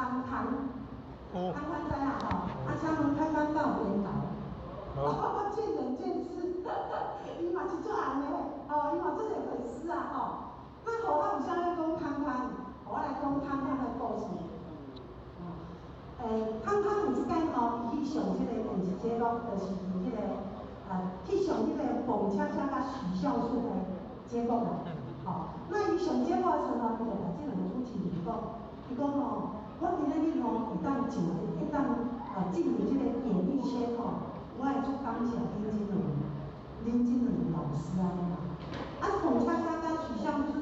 潘潘，潘潘知影吼？啊，請問潘潘敢有緣投？見仁見智，伊嘛是足紅的，哦，伊嘛足濟粉絲啊，吼。那好，我毋啥物講潘潘，我來講潘潘的故事。潘潘有一擺吼，伊去上這個電視節目，就是佇彼個去上彼個蹦恰恰佮許孝順的節目啦。吼，那伊上節目的時陣吼，伊就共這兩個主持人講，伊講吼，我今仔日吼會當上，會當進入這個演藝圈吼，我會足感謝林金倫，林金倫老師按呢啦。啊，蹦恰恰佮許孝順